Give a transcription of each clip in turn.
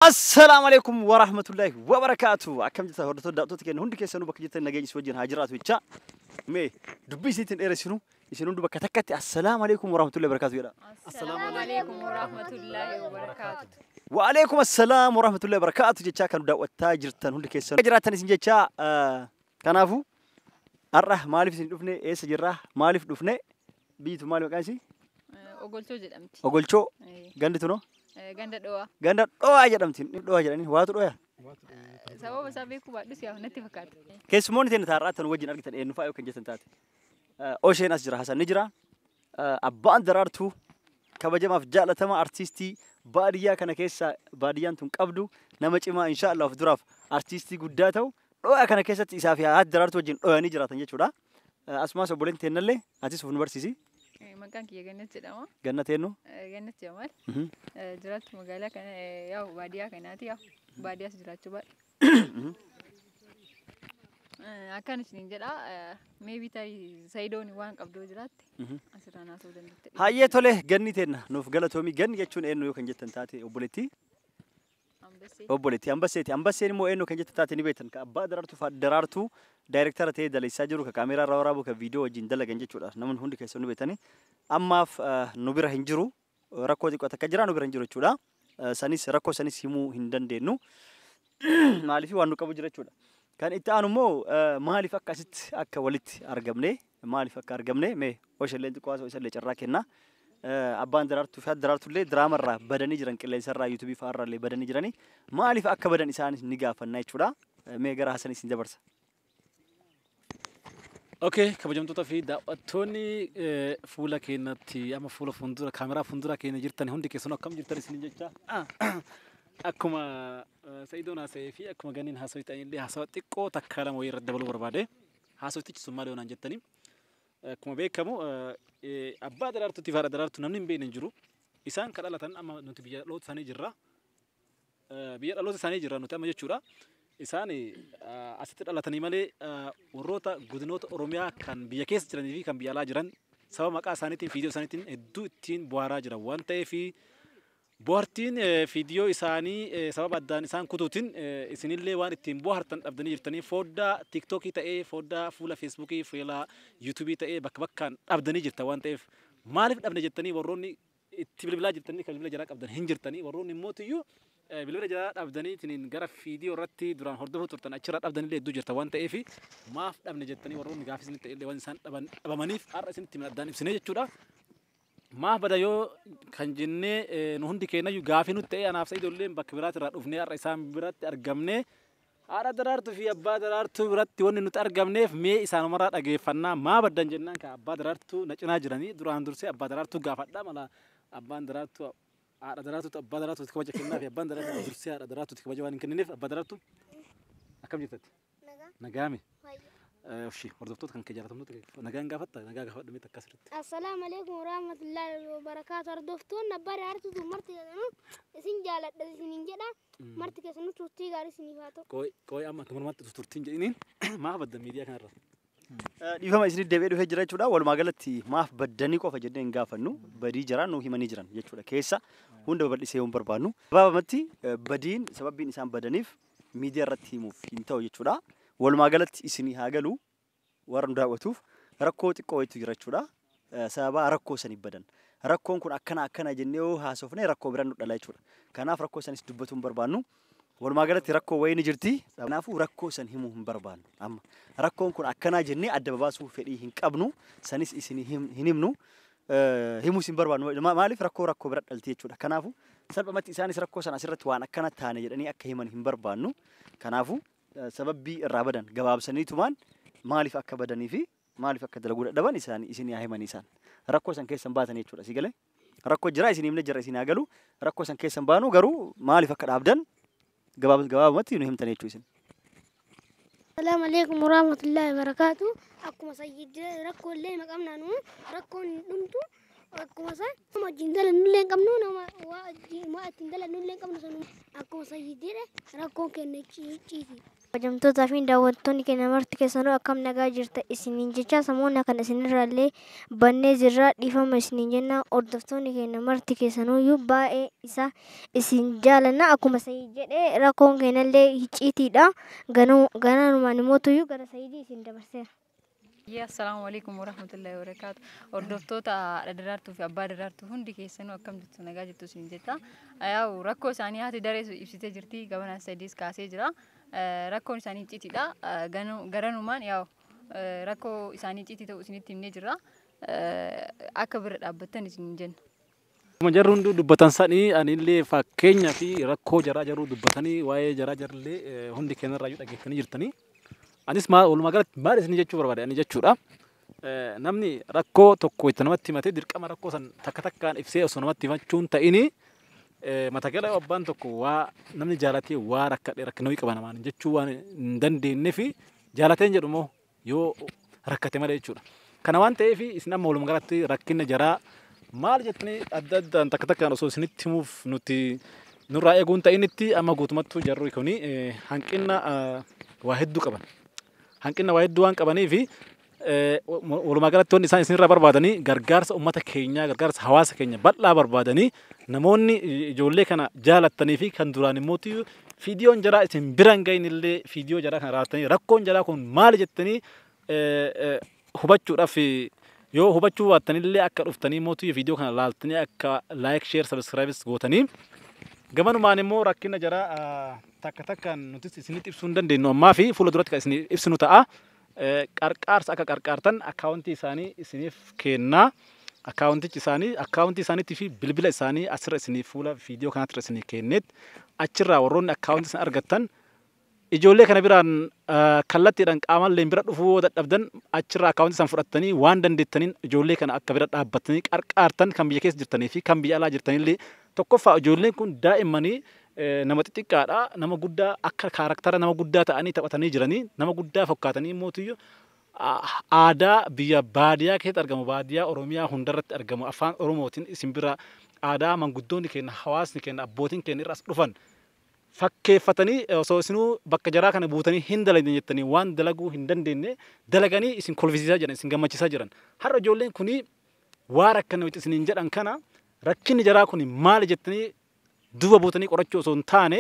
Assalaamu alaikum warahmatullahi wabarakaatu. Akkam jirtan, hordoftoota, daawwattoota keenya hundi keessanuu? Bakka jirtan nageenyi isin wajjin haa jiraatu jecha. Mee dubbii isinitti dheeressinu, isin hundi bakka takkatti "Assalaamu alaikum warahmatullahi wabarakaatu" jedha. Assalaamu alaikum warahmatullahi wabarakatuh. Wa alaikum assalaam warahmatullahi wabarakaatu jechaa, kan daawwattaa jirtan hundi keessanuu jiraatan isin jecha. Kanaafuu har'a maaliif isin dhufne? Eessa jirra? Maaliif dhufne? Biyyi tun maali maqaan isii? Ogolchoo jedhamti. Ogolchoo. Gandi tunoo? Ganda Dhowaa. Ganda Dhowaa jedhamti. Dhowaa jedhanii waatu dhoya. Sababa isaa beekuu baadhus yaa natti fakkaata. Keessumoonni teenya taarraa tan wajjin argitan eenyu fa'a yoo kan jettan taate, Osheen as jira, Hasan ni jira. Abbaan Daraartuu kabajamaaf jaallatama artiistii baadiyyaa kana keessa baadiyyaan tun qabdu, nama cimaa insha Allah of duraaf artiistii guddaa ta'u, dhoyaa kana keessatti isaa fi haati Daraartuu wajjin dhoyanii jiraatan jechuudha. Asumas obboleen teennallee, atis of nu barsiisi. Maqaan kiyya Gannat jedhama. Gannat eenyu? Gannat Jamaal. Jiraattu magaalaa kana, yaa'u baadiyyaa kanaati, yaa'u baadiyyaas jiraachuu baadha. Akkan isiniin jedha, meebii tarii Sayidoon waan qabdoo jiraatte asirraa naasuu dandeette. Hayyee, tole, ganni teenna nuuf galatoomii. Ganni jechuun eenyu yoo kan jettan taate, obboleettii? Ambassee. Obboleettii Ambasseeti. Ambasseen immoo eenyu kan jettan taate ni beektan. Ka abbaa Daraartuu fi Daraartuu daayirektara ta'ee daleessaa jiru, ka kaameeraa irraa waraabu, ka viidiyoo wajjin dalagan jechuudha. Namni hundi keessan ni beektani. Ammaaf nu bira hin jiru. Rakkoo xiqqoo takka jira, nu bira hin jiru jechuudha. Sanis rakkoo sanis himuu hin dandeenyu. Maaliif waan nu qabu jira jechuudha. Kan itti aanu immoo maaliif akka asitti akka walitti argamne, maaliif akka argamne mee oshalleen xiqqoo haasa'u isallee carraa kenna. Abbaan Daraartuu fi Daraartuullee diraamarraa badanii jiran, qilleensarraa, yuutuubii fa'aarraallee badanii jiranii, maaliif akka badan isaanis ni gaafanna jechuudha. Mee gara Hasan isin dabarsa. Okay, kabajamtoota fi daawwattoonni fuula keenyatti amma fuula fuuldura kaameraa fuuldura keenya jirtan hundi keessanuu, akkam jirtan isin jecha. Akkuma Sa'idoon haasa'ee fi akkuma Ganiin haasawii ta'anillee, haasawa xiqqoo takka lama wayii irratti dabaluu barbaade. Haasawtichi sun maali yoonaan jettanii, akkuma beekamu abbaa Daraartuutii fi haadha Daraartuu namni hin beekne hin jiru. Isaan kan dhalatan amma nuti biyya dhaloota isaanii jirra. Biyya dhaloota isaanii jirra nuti amma jechuudha. Isaan asitti dhalatanii malee warroota godinoota Oromiyaa kan biyya keessa jiranii fi kan biyya alaa jiran sababa maqaa isaaniitiin, viidiyoo isaaniitiin hedduu ittiin bohaaraa jiran waan ta'eef, bohaartiin viidiyoo isaanii sababa addaan isaan kutuutiin isinillee waan ittiin bohaartan dhabdanii jirtanii, foddaa tiiktookii ta'ee, foddaa fuula feesbuukii, fuula yuutuubii ta'ee, bakka bakkaan dhabdanii jirtan waan ta'eef, maaliif dhabne jettanii warroonni itti bilbilaa jirtanii, kan bilbila jaraa qabdan hin jirtanii, warroonni immoo bilbila jaraa dhabdanii ittiin gara viidiyoo irratti duraan hordofuu turtan achirraa dhabdanillee hedduu jirta waan ta'eef, maaf dhabne jettanii warroonni gaafii isinitti ta'ellee waan isaan dhabamaniif har'a isinitti addaan ibsinee jechuudha. Maaf bada yoo kan jennee nu hundi keenyayyuu gaafii nutti ta'e, anaaf Sa'idoolleen bakka biraatirraa dhufnee har'a isaan biratti argamnee, haadha Daraartuu fi abbaa Daraartuu biratti wanni nuti argamneef, mee isaanumarraa dhageeffannaa. Maa baddan jennaan, kan abbaa Daraartuu na cinaa jiranii duraan dursee abbaa Daraartuu gaafadhaa mala. Abbaan Daraartuu haadha Daraartuutti, abbaa Daraartuutti kabaja kennaa fi abbaan Daraartuu dursee haadha Daraartuutti kabaja waan hin kennineef. Abbaa Daraartuu, akkam jirtatti? Nagaame? Oshi, hordoftoota kan kee jaalatamtoota nagaan gaafatta, nagaa gaafadhu mee takka asirratti. Assalaamu alaikum warahmatullahi wabarakaatu. Hordoftoonni abbaa Daraartuu marti keessanuu isin jaaladha isiniin jedha. Marti keessanuu turtii gaarii isiniif haa ta'u. Qooy qooy, amma akkanumaatti turtiin jedhiniin, maaf baddan miidiyaa kanarra? Dhiifama, isinit deebi'ee dhufee jira jechuudha. Walumaa galatti maaf baddanii qofa jennee hin gaafannu. Badii jira nu himanii jiran jechuudha. Keessa hunda babal'isee hin barbaannu. Gabaabumatti badiin sababbiin isaan badaniif miidiyaa irratti himuuf hin ta'u jechuudha. Walumaa galatti isinii haa galu, warra nu daawwatuuf rakkoo xiqqoo wayiitu jira jechuudha. Sababa rakkoo saniif badan. Rakkoon kun akkana akkana jennee yoo haasofne rakkoo biraan nu dhala jechuudha. Kanaaf rakkoo sanis dubbatuu hin barbaannu. Walumaa galatti rakkoo wayii ni jirti. Kanaafuu rakkoo san himuu hin barbaannu. Amma rakkoon kun akkanaa jennee adda babaasuu fedhii hin qabnu. Sanis isinii hin himnu. Himuus hin barbaannu. Maaliif rakkoo bira dhalti jechuudha. Kanaafuu salphumatti isaanis rakkoo sana asirratti waan akkana taane jedhanii akka himan hin barbaannu. Kanaafuu sababbii irraa badan gabaabsaniitumaan maaliif akka badanii fi maaliif akka dalaguu dadhaban isaan isin haa himan isaan. Rakkoo san keessan baatan jechuudha. Si galee? Rakkoo jira isin himne jira, isin haa galu. Rakkoo san keessan baanu, garuu maaliif akka dhaabdan gabaabumatti nu himtan jechuu isin. Assalaamu alaikum warahmatullahi wabarakaatu. Akkuma sayyid rakkoo illee maqamna nu rakkoon hin dhumtu. Akkuma san nama wajjin dalannu illee hin qabnu, nama waa ittiin dalannu illee hin qabnu. Sanuma akkuma sayyid jedhe, rakkoon keenya icciiti. Kabajamtootaa fi daawwattoonni keenya marti keessanuu akkam nagaa jirta isiniin jecha samoona kana isinirraallee bannee jirra dhiifama isiniin jenna. Hordoftoonni keenya marti keessanuyyuu baay'ee isa isin jaalanna. Akkuma Sayid jedhee rakkoon keenyallee icciitiidha. Gananumaan immoo gara Sayidii isin dabarseera. Assalaamu alaikum warahmatullahi wabarakaatu. Hordoftoota haadha Daraartuu fi abbaa Daraartuu hundi keessanuu akkam jirtu, nagaa jirtu isin jecha. Yaa'u rakkoo isaanii haati daree ibsitee jirti, gabanaan sadiis kaasee jira. Rakkoon isaanii icciitiidha. Garanumaan yaa'u rakkoo isaanii icciitii ta'uu isinitti himnee jirra. Akka bira dhaabbattan isin jenna. Akkuma jarri hunduu dubbatan sanii anillee fakkeenyaa fi rakkoo jaraa jaruu dubbatanii waa'ee jaraa jarrillee hundi keenyarraayyuu dhageessanii jirtanii. Anis walumaa galatti maal isin jechuu barbaade ani jechuudha. Namni rakkoo tokko itti namatti himatee dirqama rakkoo san takka takkaan ibsee osoo namatti himachuun ta'ini mata gala abbaan tokko waa namni jaalatee waa rakkadhe rakkina qaba namaan jechuu waan hin dandeenye fi jaalateen jedhu immoo yoo rakkate malee jechuudha. Kana waan ta'eef isin amma walumaa galatti rakkina jaraa maal jettanii adda addaan takka takkaan osoo isinitti himuuf nuti nurraa eeguun ta'initti amma guutumattuu jarri kuni hanqina waa hedduu qaban. Hanqina waa hedduu waan qabanii fi walumaa galatti wanni isaan isinirraa barbaadanii gargaarsa uummata keenyaa, gargaarsa hawaasa keenya bal'aa barbaadanii namoonni ijoollee kana jaalattanii fi kan duraan immoo fiidiyoon jaraa isin bira hin gahin illee fiidiyoo jaraa kana raawwattanii rakkoon jaraa kun maali jettanii hubachuudhaaf yoo hubachuu baattanillee akka dhuftanii mootii viidiyoo kana laaltanii akka like, share, subscribe gootanii gamanumaan immoo rakkina jaraa takka takkaan nutis isinitti ibsuu hin dandeenyu ammaa fi fuula duratti kan isin ibsinu ta'a. Qarqaarsa akka qarqaartan akkaawuntii isaanii isiniif kennaa. Akkaawuntichi isaanii akkaawuntii isaaniitii fi bilbila isaanii asirra isiniif fuula viidiyoo kanatti isiniif kenneet achirraa warroonni akkaawuntii isaan argattan ijoollee kana biraan kallattiidhaan qaamallee bira dhufuu dadhabdan achirraa akkaawuntii isaan fudhattanii waan dandeettaniin ijoollee kana akka bira dhaabbattanii qarqaartan kan biyya keessa jirtanii fi kan biyya alaa jirtanillee. Tokkoffaa ijoolleen kun daa'immanii nama xixiqqaadha, nama guddaa akka kaarakteera nama guddaa ta'anii taphatanii jiranii, nama guddaa fakkaatanii mootiyyuu aadaa biyya baadiyyaa keessatti argamu, baadiyyaa Oromiyaa hundarratti argamu afaan Oromootiin isin bira aadaa manguddoonni keenya, hawaasni keenya, abbootiin keenya irra as dhufan fakkeeffatanii osoo isinuu bakka jaraa kana buutanii hin dalagne jettanii waan dalaguu hin dandeenye dalaganii isin kolfisiisaa jiran, isin gammachiisaa jiran. Har'a ijoolleen kuni waa rakkina isiniin jedhan kana rakkinni jaraa kuni maali jettanii duuba buutanii qorachuu osoo hin taane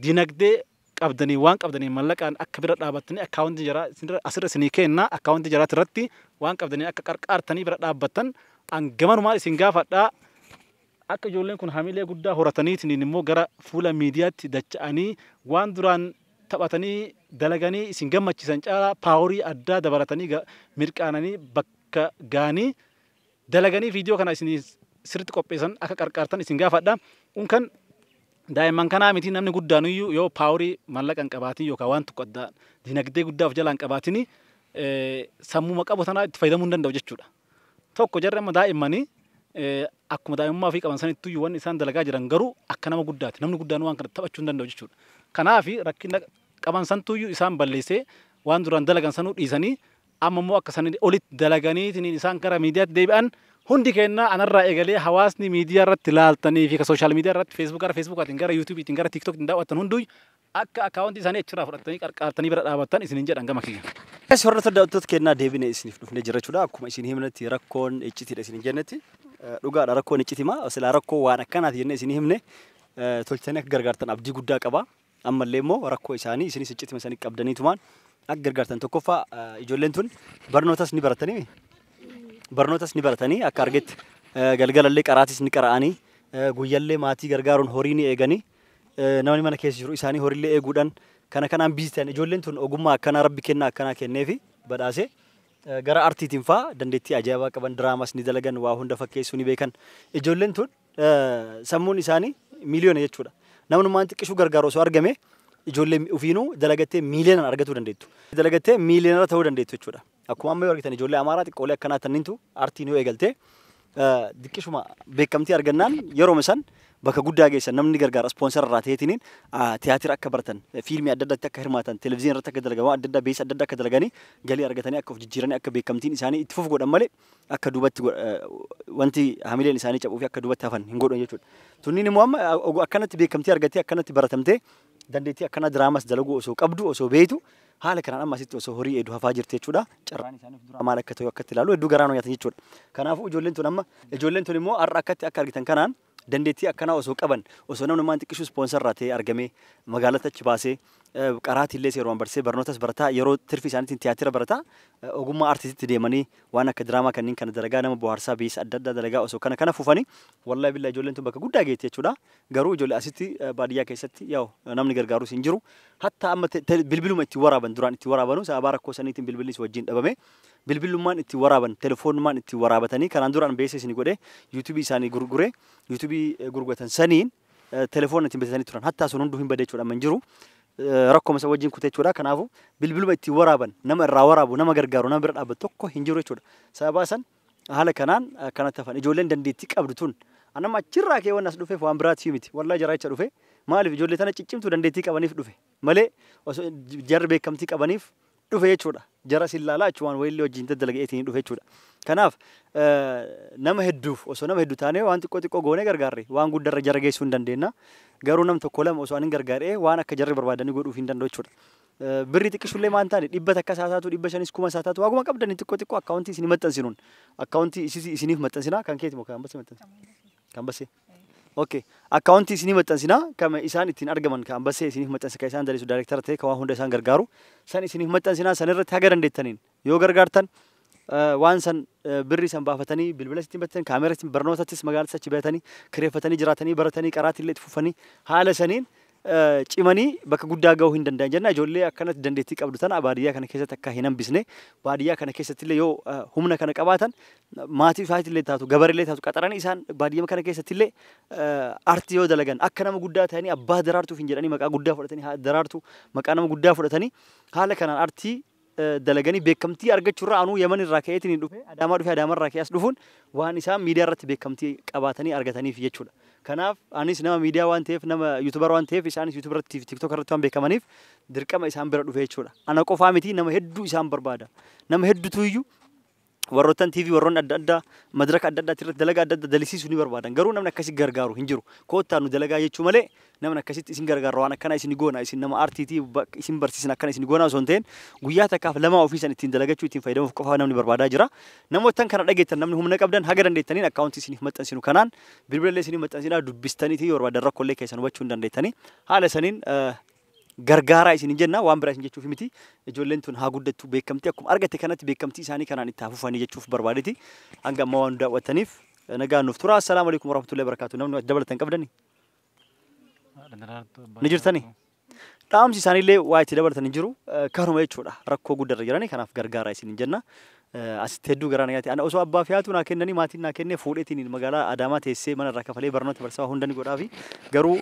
dinagdee qabdanii waan qabdanii mallaqaan akka bira dhaabbattanii akkaawuntii jaraa asirra isinii kenna, akkaawuntii jaraati irratti waan qabdanii akka qarqaartanii bira dhaabbattan an gamanumaan isin gaafadhaa. Akka ijoolleen kun hamilee guddaa horataniitiin immoo gara fuula miidiyaatti dacha'anii waan duraan taphatanii dalaganii isin gammachiisan caalaa paaworii addaa dabalatanii mirqaananii bakka gaanii dalaganii viidiyoo kana isin sirriitti qopheessan akka qarqaartan isin gaafadha. Kun kan daa'imman kanaa miti, namni guddaanuyyuu yoo paaworii mallaqa hin qabaatin yookaan waan tokko addaa dinagdee guddaa of jalaa hin qabaatin sammuma qabu sanaa itti fayyadamuu hin danda'u jechuudha. Tokko jarri amma daa'immanii akkuma daa'imummaa ofii qaban sanittuyyuu wanni isaan dalagaa jiran garuu akka nama guddaati. Namni guddaan waan kana taphachuu hin danda'u jechuudha. Kanaaf rakkina qaban santuyyuu isaan balleessee waan duraan dalagan sanuu dhiisanii amma immoo akka sanii olitti dalaganiitiin isaan gara miidiyaatti deebi'an hundi keenya anarraa eegalee hawaasni miidiyaa irratti laaltanii fi sooshaal miidiyaa irratti feesbuuk gara feesbuukaatiin gara yuutuubiitiin gara tiiktookiin daawwattan hunduu akka akkaawuntii isaanii achirraa fudhattanii qarqaartanii bira dhaabbattan isiniin jedhan gama kiyya. As hordoftoota daawwattoota kennaa deebine isiniif dhufnee jira jechuudha. Akkuma isin himnetti rakkoon iccitiidha isin jennetti. Dhugaadha, rakkoon iccitimaa silaa rakkoo waan akkanaati jennee isin himne tolchanii akka gargaartan abdii guddaa qaba. Ammallee immoo rakkoo isaanii isinis iccitima isaanii qabdaniitumaan akka gargaartan. Tokkoffaa ijoolleen tun barnootas ni baratanii, barnootas ni baratanii akka argetti galgalallee qaraatis ni qara'anii, guyyallee maatii gargaaruun horii ni eeganii, namni mana keessa jiru isaanii horiillee eeguudhaan kana kanaan busy ta'an. Ijoolleen tun ogummaa akkanaa rabbi kennaa akkanaa kenneefi badhaasee gara artiitiin faa dandeettii ajaa'ibaa qaban, diraamas ni dalagan, waa hunda fakkeessuu ni beekan. Ijoolleen tun sammuun isaanii miiliyoona jechuudha. Namnummaan xiqqishuu gargaaru osoo argame ijoollee ofiinuu dalagattee miiliyoonaan argatuu dandeettu. Dalagattee miiliyoonara ta'uu dandeettu jechuudha. Akkuma amma yoo argitan ijoollee Amaaraa xiqqoolee akkanaa tannintu artiin yoo eegaltee xiqqishuma beekamtii argannaan yeroo san bakka guddaa geessan, namni gargaara ispoonsara irraa ta'eetiniin tiyaatira akka baratan, fiilmii adda addaatti akka hirmaatan, televezyiinii irratti akka dalagan, waan adda addaa beeksisa adda addaa akka dalaganii galii argatanii akka of jijjiiranii akka beekamtiin isaanii itti fufu godhan malee akka duubatti wanti hamileen isaanii cabuu fi akka duubatti hafan hin godhan jechuudha. Tunniin immoo amma akkanatti beekamtii argattee akkanatti baratamtee Dandeettii akkana diraamas dalaguu osoo qabdu osoo beeytu haala kanaan amma asitti osoo horii hedduu hafaa jirti jechuudha. Carraan isaaniif dura maal akka ta'e akkatti ilaalu hedduu garaa nu nyaatan jechuudha. Kanaafuu ijoolleen tun amma ijoolleen tun immoo har'a akkatti akka argitan kanaan dandeettii akkanaa osoo qaban osoo namni maan xiqqishu ispoonsarraa ta'ee argamee magaalatti achi baasee qaraatiillee seerumaan barsee barnootas barataa yeroo tirfi isaaniitiin tiyaatira barataa ogummaa artistitti deemanii waan akka diraamaa kanneen kana dalagaa nama bohaarsaa biyya adda addaa dalagaa osoo kana kana fufanii wallahi billaa ijoolleen tun bakka guddaa geetti jechuudha. Garuu ijoollee asitti baadiyyaa keessatti yaa'u namni gargaarus hin jiru. Hatta amma bilbiluma itti waraaban duraan itti waraabanu sababa rakkoo saniitiin bilbillis wajjin dhabame bilbilummaan itti waraaban telefoonummaan itti waraabatanii kanaan duraan beeksisa isin godhe yuutuubii isaanii gurgure yuutuubii gurguratan saniin telefoona ittiin bitatanii turan hatta sun hunduu hin bade jechuudha amma hin jiru. Rakkoo isa wajjin kute jechuudha. Kanaafuu bilbiluma ittiin waraaban nama irraa waraabu nama gargaaru nama bira dhaabbatu tokko hin jiru jechuudha. Sababa san haala kanaan akkanatti hafan ijoolleen dandeettii qabdu tun anama achirraa kee waan as dhufeef waan biraati miti wallahi jaraa jecha dhufe maaliif ijoollee tana ciccimtuu dandeettii qabaniif dhufe malee osoo jarri beekamtii qabaniif dhufe jechuudha. Jara sillaalaa achumaan wayillee wajjin daddalaga'eetiin dhufe jechuudha. Kanaaf nama hedduuf osoo nama hedduu taanee waan xiqqoo xiqqoo goonee gargaarre waan guddarra jara geessuu hin dandeenya. Garuu nam tokko lama osoo ani hin gargaaree waan akka jarri barbaadanii godhuuf hin danda'u jechuudha. Birri xiqqishullee maan taane 100 isaa taatu 500 1000 isaa taatu waaguma qabdanii xiqqoo xiqqoo akkaawuntii isinii maxxansinuun akkaawuntii isiniif maxxansinaa kan keeti moo kan basee maxxansi? Kan basee. Okay. Akkaawuntii isinii maxxansinaa kan isaan ittiin argaman kan basee isiniif maxxansa kan isaan dalisu daayirektara ta'e kan waan hunda isaan gargaaru san isiniif maxxansinaa san irratti haga dandeettaniin yoo gargaartan waan san birri san baafatanii bilbila ittiin bitatan kaameera ittiin barnootattis magaalattis achi baatanii kireeffatanii jiraatanii baratanii qaraatiillee itti fufanii haala saniin cimanii bakka guddaa gahuu hin danda'an jenna. Ijoollee akkanatti dandeettii qabdu tana baadiyyaa kana keessatti akka hin hambisne baadiyyaa kana keessatti illee yoo humna kana qabaatan maatii isaaniitti illee taatu gabareellee taatu qaxaranii isaan baadiyyaa kana keessatti illee artii yoo dalagan akka nama guddaa ta'anii abbaa daraartuuf hin jedhanii maqaa guddaa fudhatanii haadha daraartuu maqaa nama guddaa fudhatanii haala kanaan artii dalaganii beekamtii argachuurraa anuu Yaman irraa ka'eetiin hin dhufe Adaamaa dhufe Adaamaa irraa ka'ee as dhufuun waan isaan miidiyaa irratti beekamtii qabaatanii argataniif jechuudha. Kanaaf anis nama miidiyaa waan ta'eef nama yuutubar waan ta'eef isaanis yuutubar irratti fi tiktook irratti waan beekamaniif dirqama isaan bira dhufe jechuudha. Ana qofaa miti nama hedduu isaan barbaada. Nama hedduutu iyyuu warroottan TV warroonni adda addaa madraka adda addaatti irratti dalagaa adda addaa dalisiisuu ni barbaadan. Garuu namni akkasi gargaaru hin jiru. Koottaa nu dalagaa jechuu malee namni akkasitti isin gargaara waan akkana isin goona isin nama aartiitii isin barsiisan akkana isin goona osoo hin ta'in guyyaa takkaaf lama ofiisan ittiin dalagachuu ittiin fayyadamuuf qofa namni barbaadaa jira. Namoottan kana dhageettan namni humna qabdan haga dandeettaniin akkaawuntii isiniif maxxansinu kanaan bilbilallee isiniif maxxansinaa dubbistaniitii yoo barbaadan rakkoolee keessan hubachuu hin dandeettanii haala saniin gargaaraa isin jenna waan biraa isin jechuuf miti. Ijoolleen tun haa guddattu beekamtii akkuma argatte kanatti beekamtii isaanii kanaan itti hafufanii jechuuf barbaadeti. Hanga ammaa waan daawwattaniif nagaan nuuf tura. Assalaamu alaikum warahmatullahi wabarakatuh. Namni dabalatan qabdani? Ni jirtani? Dhaamsi isaaniillee waa itti dabalatan hin jiru. Karuma jechuudha. Rakkoo guddarra jirani kanaaf gargaaraa isin jenna. Asitti hedduu garaa nyaate. Ana osoo abbaa fi haatu naa kennanii maatiin naa kennee fuudheetiin magaalaa Adaamaa teessee mana irraa kafalee barnoota barsiisaa hunda ni godhaafi. Garuu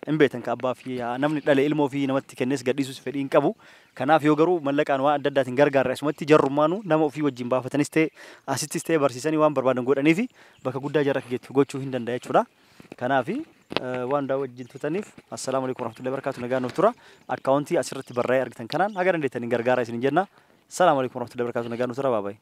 hin beektan ka abbaa fi namni dhale ilmoo fi namatti kennes gadhiisuus fedhii hin qabu. Kanaaf yoo garuu mallaqaan waan adda addaatiin gargaarre asumatti jarrummaanuu nama ofii wajjin baafatanis ta'e asittis ta'e barsiisanii waan barbaadan godhaniifi bakka guddaa jarra akka geettu gochuu hin danda'a jechuudha. Kanaafi waan hundaa wajjin turtaniif assalaamu alaikum warahmatullahi wabarakatuh nagaan nuuf tura. Akkaawuntii asirratti barraa'ee argitan kanaan haga dandeettaniin gargaaraa isin jenna. Assalaamu alaikum warahmatullahi wabarakatuh nagaan nuuf tura baabayi.